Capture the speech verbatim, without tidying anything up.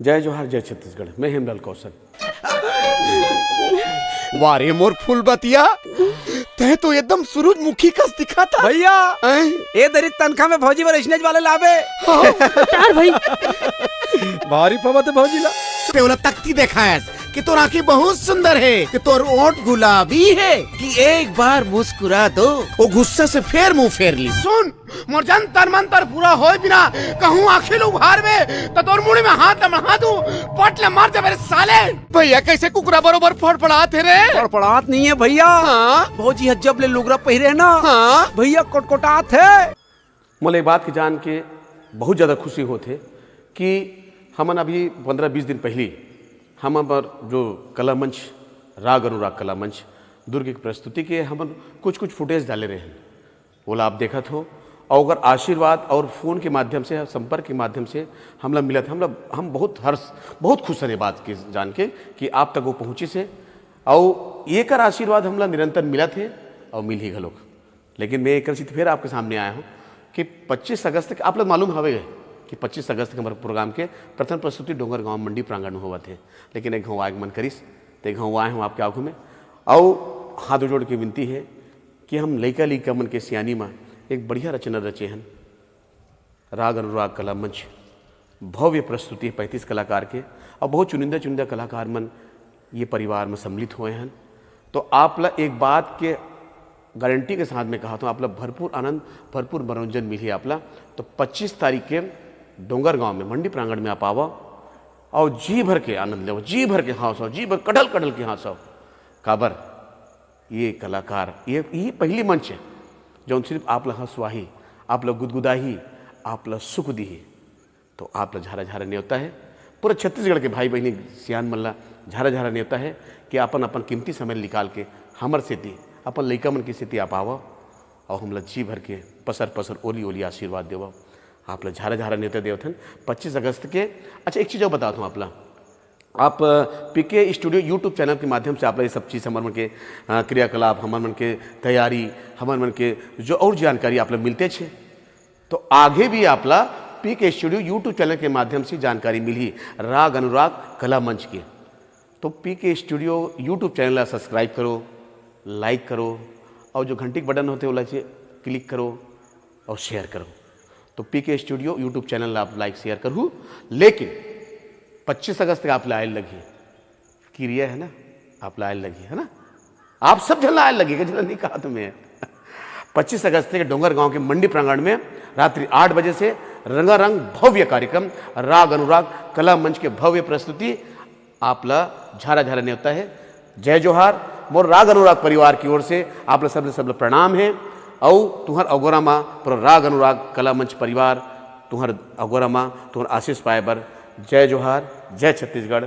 जय जोहार, जय छत्तीसगढ़। मैं हेमलाल कौशल। वाह रे मोर फूलबतिया, तैं तो एकदम सूरजमुखी कस दिखत हस। भैया, हैं? ए दरी तनखा में भौजी बर अइसनेच वाले लाबे। हाँ। उतार भाई। भारी पवत हे भौजी ला। तैं ओला तकती देखायस कि तोर आँखी बहुत सुंदर हे, कि तोर ओंठ गुलाबी हे, कि एक बार मुस्कुरा दो। वो गुस्सा से फेर मुंह फेर लिस। सुन, मोर जंतर मंतर पूरा होय बिना कहूँ आँखी ल उघारबे, त तोर मुड़ी में हाथ ल मढ़ा दूं, पट ले मार देबे रे साले। भैया, कइसे कुकरा बरोबर फड़फड़ात हे रे? फड़फड़ात नइ हे भैया। हाँ? भौजी ह जब ले लुगरा पहिरे हे ना, हाँ? भैया, कोटकोटात हे। मोला ये बात के जान के बहुत ज्यादा खुशी होत हे कि हमन अभी पंद्रह बीस दिन पहिली हमन बर जो कला मंच, राग अनुराग कला मंच, दुर्ग के प्रस्तुति के हमन कुछ-कुछ footage डाले रहेन, ओला आप देखत हो, अउ ओकर आशीर्वाद अउ phone के माध्यम से, संपर्क के माध्यम से हमला मिलत हे, हमला, हम बहुत हर्ष, बहुत खुश हन ये बात के जान के कि आप तक वो पहुँचिस हे, अउ एकर आशीर्वाद हमला निरंतर मिलत हे अउ मिलही घलोक। लेकिन मैं एकर सेती फेर आपके सामने आय हँव कि पच्चीस अगस्त के, आप लोग मालूम हवे कि पच्चीस अगस्त के हमर program के प्रथम प्रस्तुति डोंगरगांव मंडी प्रांगण में होवत हे, लेकिन एक घांव आय के मन करिस, त एक घांव आय हँव आपके आगू में, अउ हाथ जोड़ के विनती हे कि हम लइका लइका मन के सियानी म एक बढ़िया रचना रचे हन, राग अनुराग कला मंच, भव्य प्रस्तुति हे पैंतीस कलाकार के, अउ बहुत चुनिंदा चुनिंदा कलाकार मन ये परिवार में सम्मिलित होय हन। तो आप ला एक बात के guarantee के साथ में कहत हँव, आप ला भरपूर आनंद, भरपूर मनोरंजन मिलही आप ला। तो पच्चीस तारीख के डोंगरगांव में मंडी प्रांगण में आप आवा अउ जी भर के आनंद लेवा, जी भर के हाँसव, जी भर कड़ल कड़ल के हाँसव। काबर ये कलाकार, ये, ये पहिली मंच हे, जौन सिर्फ आप ला हँसवाही, आप ला गुदगुदाही, आप ला सुख दिही। तो आप ला झारा झारा नेवता हे, पूरा छत्तीसगढ़ के भाई बहिनी सियान मन ला झारा झारा नेवता हे कि अपन अपन कीमती समय निकाल के हमर सेती, अपन लइका मन के सेती आप आवा अउ हमला जी भर के पसर पसर ओली ओली आशीर्वाद देवा। आप ला झारा झारा नेवता देवत हन पच्चीस अगस्त के। अच्छा, एक चीज अउ बतात हँव आप ला, आप पीके स्टूडियो YouTube चैनल के माध्यम से आप ला ये सब चीज हमर मन के, अ, क्रियाकलाप, हमर मन के तैयारी, हमर मन के जो अउ जानकारी आप ला मिलतेच हे, तो आगे भी आप ला पीके स्टूडियो YouTube चैनल के माध्यम से जानकारी मिलही राग अनुराग कला मंच के। तो पीके स्टूडियो YouTube चैनल ला subscribe करो, like करो अउ जो घंटी के button होथे ओला से click करो अउ share करो। तो पीके स्टूडियो YouTube चैनल ला आप like share करहू, लेकिन पच्चीस अगस्त के आप ला आय ल लगही, किरिया हे ना, आप ला आय ल लगही, हे ना? आप सब झन ला आय ल लगही, का झन ला नइ कहत हँव मैं। पच्चीस अगस्त के डोंगरगांव के मंडी प्रांगण में रात्रि आठ बजे से रंगारंग भव्य कार्यक्रम, राग अनुराग कला मंच के भव्य प्रस्तुति, आप ला झारा झारा नेवता हे। जय जोहार। मोर राग अनुराग परिवार की ओर से आप ला सब ला, सब ला प्रणाम हे। अउ तुँहर अगोरा मा पूरा राग अनुराग कला मंच परिवार तुँहर अगोरा मा तुँहर आशीष पाए बर जय जोहार, जय छत्तीसगढ़।